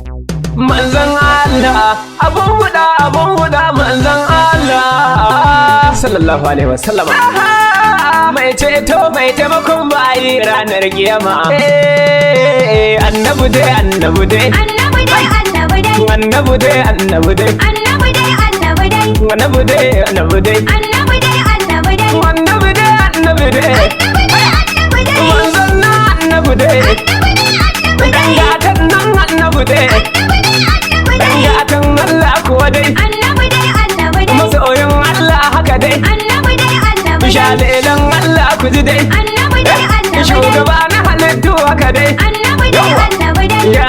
Manzon Allah, abun huda, abun huda, manzon Allah sallallahu alaihi wasallam. Mai ceto, mai taimakon bayi ranar kiyama. Eh, annabi dai, annabi dai. Annabi dai, annabi dai. Annabi dai, annabi dai. Annabi dai, annabi dai. Annabi dai, annabi dai. Annabi dai, annabi dai. Annabi dai, annabi dai. Annabi dai, annabi dai. Manzon na annabi dai. Annabi dai, annabi Dan dai. gatan nan annabi dai. Annabi dai, annabi Dan dai. gatan Allah kuwa dai. Annabi dai, annabi dai. Masoyin Allah haka dai. Annabi dai, annabi dai. Shalelan Allah ku ji dai. Annabi dai, annabi dai. Shugaba na halittu haka dai. Annabi dai, annabi dai. Ya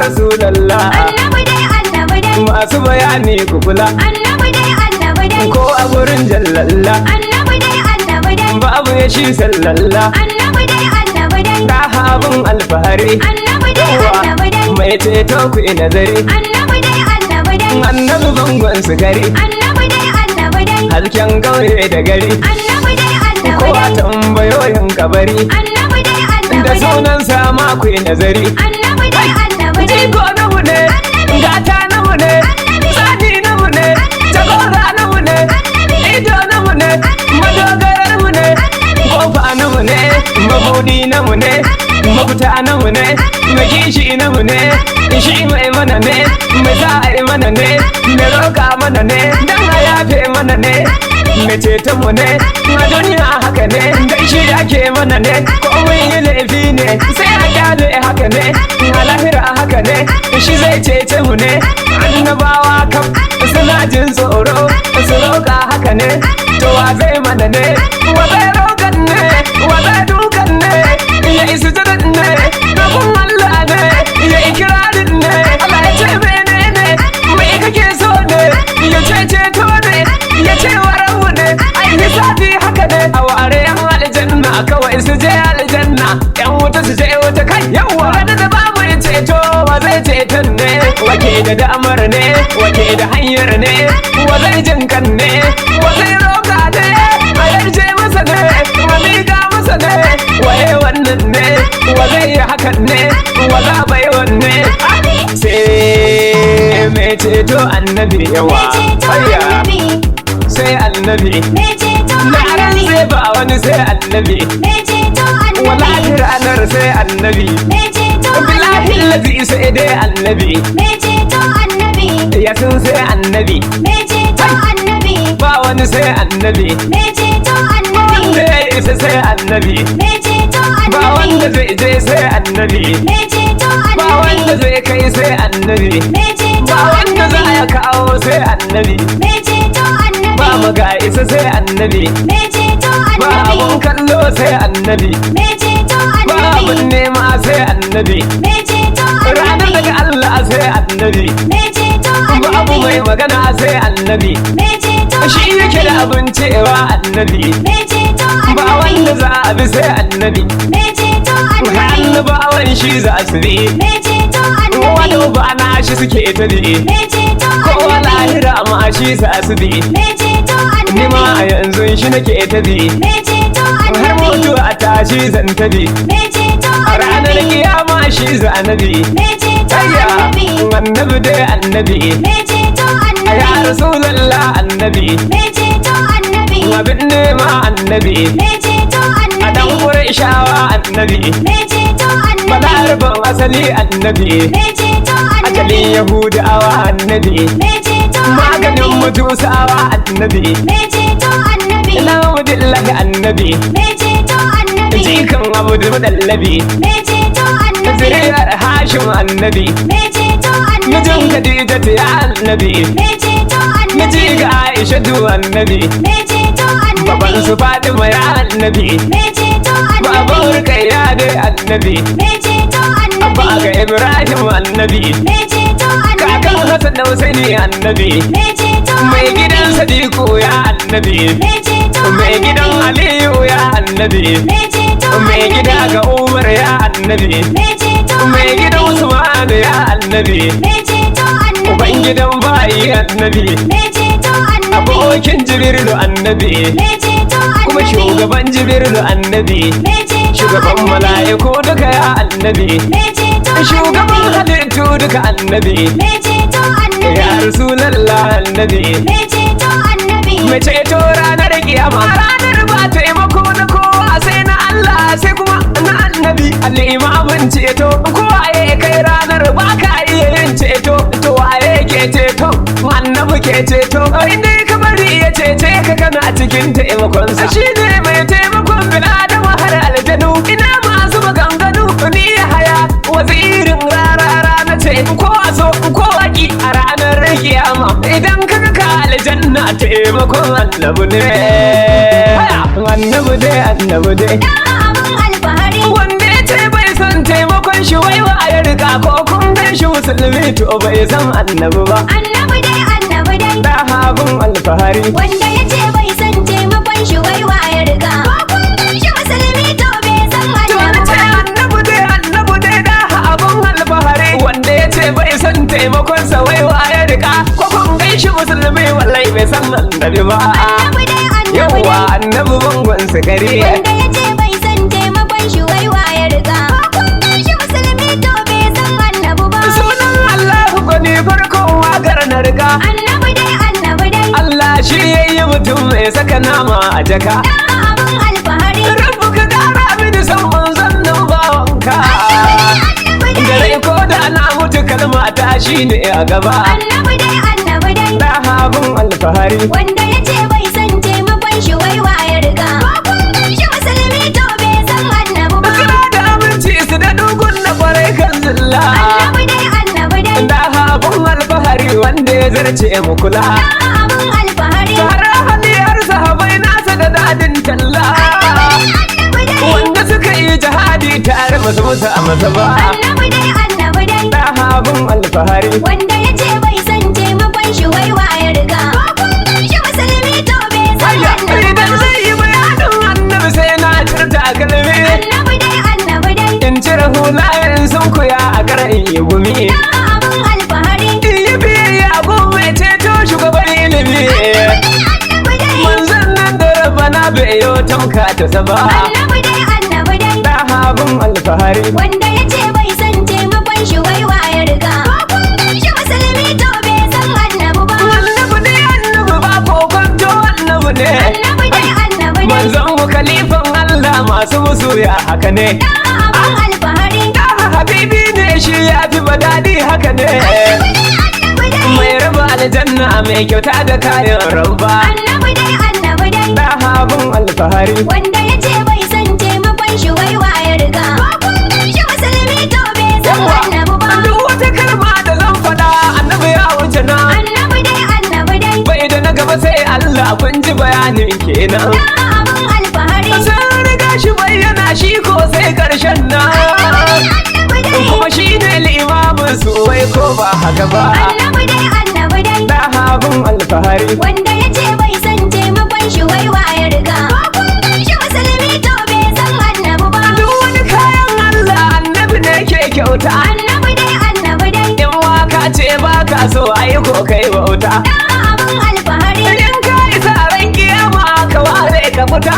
Rasulallah. Annabi dai, annabi dai. Masu bayani ku kula. Annabi dai, annabi dai. Ko a gurin jallalla. Annabi dai, annabi dai. Babu ya shi sallalla. Annabi dai, annabi dai. Ta abin alfahari. Annabi dai, annabi dai. Mai ceto ku yi nazari. Annabi dai, annabi dai. Annabi bangon sukari. Annabi dai, annabi dai. Hasken kauye da gari. Annabi dai, annabi Ko a dai. tambayoyin kabari. Annabi dai, annabi Da dai. sunan sama ku yi nazari. Annabi dai, annabi dai. Jiko namu ne, gata namu ne, tsani namu ne, jagora namu ne, ido namu ne, madogarar mu ne, kofa namu ne, mabudi namu ne, mafita namu ne, mai kishi namu ne, shi mai mana ne, mai sa'ai mana ne, mai roka mana ne, dan a yafe mana ne, mai ceton mu ne, a duniya haka ne, dan shi ake mana ne, ko mun yi laifi ne, sai a kyale haka ne, a lahira haka ne, shi zai cece mu ne, annabawa kam suna jin tsoro, su roka haka ne, to wa zai mana ne, wa zai rokan ne, wa zai dukan ne, ya isu jirin ne, rabin Allah ne, ya ikirarin ne, Allah ya ce menene, mai kake so ne, ya ce ceto ne, ya ce warabu ne, ai hisabi haka ne, a ware yan aljanna kawai su je aljanna, yan wuta su je wuta kai yawa. Wani da babu ceto, wa zai ceton ne, wake da damar ne, wake da hanyar ne, wa zai jin kan ne, wa zai roka ne, a yarje masa ne, wa miƙa masa ne, waye wannan ne, wa zai yi hakan ne, wa za bai wanne, sai mai ceto annabi yawa. Mai ceto Hayya. annabi. Sai annabi. Mai ceto Na annabi. sai ba wani sai annabi. Mai ceto annabi. Wallahi ranar sai annabi. Mai ceto Billahi annabi. lazi sai dai annabi. Mai ceto annabi. Yasin sai annabi. Mai ceto annabi. Ba wani sai annabi. Mai ceto annabi. Wanda ya isa sai annabi. Mai ceto Ba wanda annabi. zai je sai annabi. Mai ceto Ba wanda annabi. zai kai sai annabi. Mai ceto Ba wanda za ya annabi. kawo sai annabi. Mai ceto Ba annabi. maga isa sai annabi. Mai ceto Ba annabi. abun kallo sai annabi. Mai ceto Ba abun annabi. nema sai annabi. Mai ceto Ranar annabi. daga Allah sai annabi. Mai ceto Babu annabi. mai magana sai annabi. Mai ceto Shi yake da annabi. abin cewa annabi. Mai ceto Ba wanda annabi. za a bi sai annabi. Mai ceto annabi. Annabawan shi za su bi. Mai ceto Wani annabi. ba na shi suke ta bi. Mai ceto Kowa annabi. lahira ma shi za su bi. Mai ceto Ni ma a annabi. yanzu shi nake ta bi. Mai ceto Har annabi. mutuwa ta shi zan ta bi. Mai ceto A ranar annabi. kiyama shi za na bi. Mai ceto Hayya, annabi. annabi dai annabi. Mai ceto Ya annabi. Rasulallah annabi. Mai ceto annabi. Abin nema annabi. Mai ceto A dan annabi. Qurayshawa annabi. Mai ceto annabi. Balarabin asali annabi. Mai ceto Ajalin annabi. Yahudawa annabi. Mai ceto Maganin annabi. Mutusawa annabi. Mai ceto annabi. Alhamdulillahi annabi. Mai ceto annabi. Jikan Abdul Mudallabi. Mai ceto annabi. Zuriyar Hashim annabi. Mai ceto Mijin annabi. Khadijatu ya annabi. Mai ceto Miji annabi. ga Aishatu annabi. Mai ceto Baban annabi. su Fatima ya annabi. Mai ceto Baban annabi. Rukayya dai annabi. Mai ceto Abba annabi. ga Ibrahim annabi. Mai ceto Kakan annabi. Hassan da Husaini annabi. Mai ceto Mai gidan annabi. Sadiku ya annabi. Mai ceto Mai gidan annabi. Aliyu ya annabi. Mai ceto Mai gida annabi. ga Umar ya annabi. Mai ceto Mai gidan annabi. Usman ya annabi. Mai ceto annabi. Uban gidan bayi annabi. Mai ceto annabi. Abokin Jibrilu annabi. Mai ceto Kuma annabi. shugaban Jibrilu annabi. Mai ceto Shugaban annabi. mala'iku duka ya annabi. Mai ceto Shugaban annabi. halittu duka annabi. Mai ceto Ya annabi. Rasulallah annabi. Mai ceto annabi. Mai ceto ranar kiyama, ranar ba taimako na kowa sai na Allah, sai kuma na annabi al'imamin ceto. Kowa ya kai ranar ba ka iya yin ceto, to waye ke ceto? Annabi ke ceto. Inda ka bari ya cece ka, kana cikin taimakonsa. Shi ne mai taimakon bil'adama har aljanu. Ina masu maganganu? Ni haya wazirin rarara na ce, ko a so ko a ki, a ranar kiyama idan ka ga ka aljanna, taimakon annabi ne. Haya, annabi dai, annabi dai. Daha abin alfahari. Wanda ya ce bai son taimakon shi, wai wa ya riga? Ko kun gan shi musulmi, to bai san annabi ba. Annabi dai, annabi dai. Da abun alfahari. Wanda ya ce bai san taimakon shi, wai wa ya riga? Ko kun gan shi musulmi, to bai san To na annabi ce ba. Annabi dai, annabi dai, da abun alfahari. Wanda ya ce bai son taimakon sa, wai wa ya riga? Ko kun gan shi musulmi, wallahi bai san annabi ba. Annabi dai, annabi Yawwa, dai. annabi bangon sukari. Wanda ya ce bai san taimakon shi, wai wa ya riga? Ko kun gan shi musulmi, to bai san annabi ba. Sunan Allahu gwani, farkon wakar na riga. Annabi dai, annabi dai. Allah shi ya yi mutum mai saka nama a jaka. Daha abin alfahari. Rabu ka kara mini son manzon nan bawanka. Annabi Da dai. rai ko da na mutu, kalma ta shi ne a gaba. Annabi dai, annabi dai. Da abun alfahari. Wanda ya ce bai san taimakon shi, wai wa ya riga? Ko kun gan shi musulmi, to bai san annabi ba. Suna da aminci su da dugun na kwarai kan zilla. Annabi dai, annabi dai. Da abun alfahari, wanda ya zarce mu kula. Daha abin alfahari. Har hali har sahabai nasa da dadin talla. Annabi dai. Wanda suka yi jihadi tare, basu musu a masa ba. Annabi dai, annabi dai. Da abun alfahari. Wanda ya ce bai san taimakon shi, wai wa ya riga? Ko kun gan shi musulmi, to bai san Hayya, annabi idan ba. zai yi bayanin annabi, sai na cire takalmi. Annabi dai, annabi dai. In cire hula, in sun kuya a kar in yi gumi. Daha abin alfahari. In yi biyayya gun mai ceto, shugaban ilimi. Annabi dai. Manzon nan da rabana bai yo tamka ta saba. Annabi dai, annabi dai. Da abun alfahari. Wanda ya ce bai san taimakon shi, wai wa ya riga? Ko kun gan shi musulmi, to bai san annabi ba. Annabi ne, annabi, ba kokonto, annabi ne. Annabi dai, annabi dai. Manzon mu kalifan Allah, masu musu ya haka ne? Daha abin alfahari. Da habibi ne, shi ya fi badadi, haka ne. Annabi dai, annabi dai. Mai raba aljanna, mai kyauta da kayan rabba. Annabi dai, annabi dai. Da abun alfahari. Wanda ya ce bai san taimakon shi, wai wa ya riga? Ko kun gan shi musulmi, to bai san annabi ba. Duk wata kalma da zan faɗa, annabi ya wuce na. Annabi dai, annabi dai. Bai da na gaba sai Allah, kun ji bayanin kenan. Daha abin alfahari. Sun riga shi bayyana, shi ko sai karshen na. Annabi dai. Kuma shi ne limamin su, wai ko ba haka ba? Annabi dai, annabi dai. Da abun alfahari. Wanda ya ce bai san taimakon shi, wai wa ya riga? Ko kun gan shi musulmi, to bai san annabi ba. Duk wani kayan Allah, annabi ne ke kyauta. Annabi dai, annabi dai. In waka ce ba ka so ai ko kai bauta. Daha abin alfahari. In ka isa ran kiyama ka ware ka fita,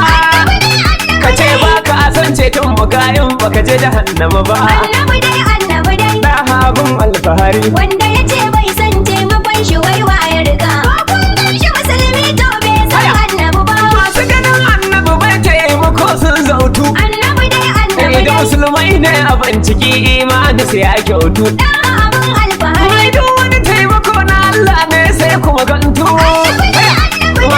ka ce ba ka son ceton mugayin, baka je jahannama ba. Annabi dai, annabi dai. Da abun alfahari. Wanda ya ce bai san taimakon shi, wai wa ya riga? Ko kun gan shi musulmi, to bai san annabi ba. Masu ganin annabi bai taimako sun zautu. Annabi dai, annabi Idan dai. musulmai ne, a binciki imani sai ya kyautu. Daha abin alfahari. Mai duk wani taimako na Allah ne, sai kuma gantu.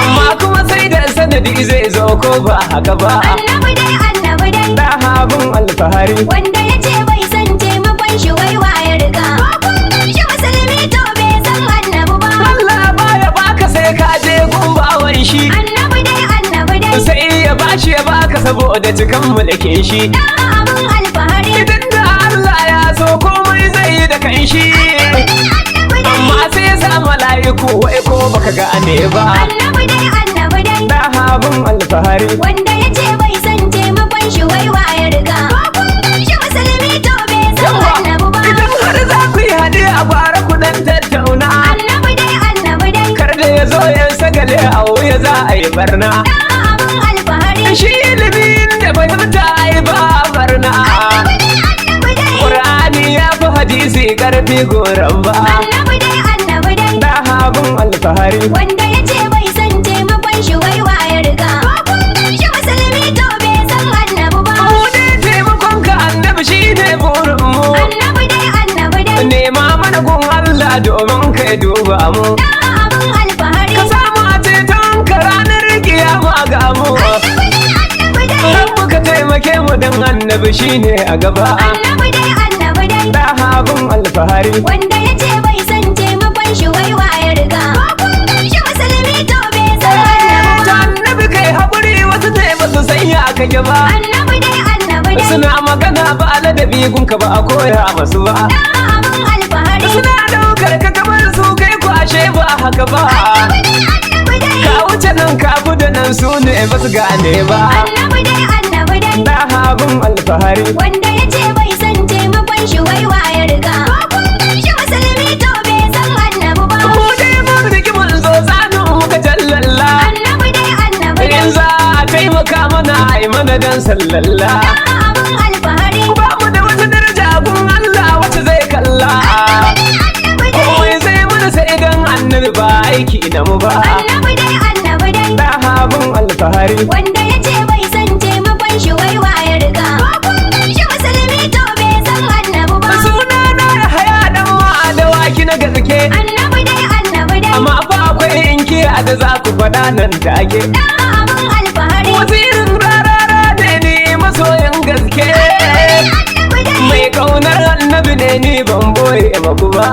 Amma kuma sai da sanadi zai zo, ko ba haka ba? Annabi dai, annabi dai. Da abun alfahari. Wanda ya ce bai san taimakon shi, wai wa ya riga? Ko kun gan shi musulmi, to bai san annabi ba. Allah baya baka sai ka je gumbawan shi. Annabi dai, annabi dai. Sai ya bashi ya baka saboda cikan mulkin shi. Daha abin alfahari. Idan da Allah ya so, komai zai yi da kanshi. Annabi dai. Amma sai ya sa mala'iku, wai ko baka gane ba? Annabi dai, annabi dai. Da abun alfahari. Wanda ya ce bai san taimakon shi, wai wa ya riga? Ko kun gan shi musulmi, to bai san annabi ba. Idan har za ku yi hadiya, gwara ku dan tattauna. Annabi dai, annabi dai. Kar da ya zo ya sagale a wuya, za a yi barna. Daha abin alfahari. Shi ilimin da fahimta ai ba barna. Annabi dai, annabi dai. Qur'ani ya Hadisi karfi goran ba. Annabi dai, annabi dai. Da habun alfahari. Wanda ya ce bai san taimakon shi, wai wa ya riga? Ko kun gan shi musulmi, to bai san annabi ba. Mu dai taimakon ka annabi shi ne burin mu. Annabi dai, annabi dai. Nema mana gun Allah domin kai duba mu. Da abun alfahari. Ka samu a ceton ka ranar kiyama ga mu. Annabi dai, annabi dai. Rabbu ka taimake mu dan annabi shine a gaba. Annabi dai, annabi dai. Da habun alfahari. Wanda ya ce bai san taimakon shi, wai wa ya riga? Ko kun gan shi musulmi, to bai san annabi Ta ba. annabi kai haƙuri, wasu ne ba su san ya kake ba. Annabi dai, annabi dai. Suna magana ba ladabi gunka ba a koya masu ba. Da abun alfahari. Suna ɗaukar ka kamar su kai kwashe ba haka ba. Annabi dai, annabi dai. Ka wuce nan ka fi da nan, su ne ba su gane ba. Annabi dai, annabi dai. Da habun alfahari. Wanda ya ce bai san taimakon shi, wai wa ya riga? Ko kun gan shi musulmi, to bai san annabi ba. Mu dai mun riki mun zo tsanin muka jallalla. Annabi dai, annabi dai. In za a taimaka mana ai mana dan sallalla. Da abun alfahari. Ba mu da wata daraja gun Allah wacce zai kalla. Annabi dai, annabi dai. Komai zai mana sai idan annabi ba aiki na mu ba. Annabi dai, annabi dai. Da habun alfahari. Wanda ya ce bai san taimakon shi, wai wa ya riga? Ko kun gan shi musulmi, to bai san annabi ba. Suna na haya dan ma da waki na gaske. Annabi dai, annabi dai. Amma fa akwai inkiya da za ku faɗa nan take. Da abun alfahari. Wazirin rarara ne ni masoyin gaske. Annabi dai. Mai kaunar annabi ne ni ban boye maku ba.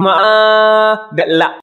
Ma dalla.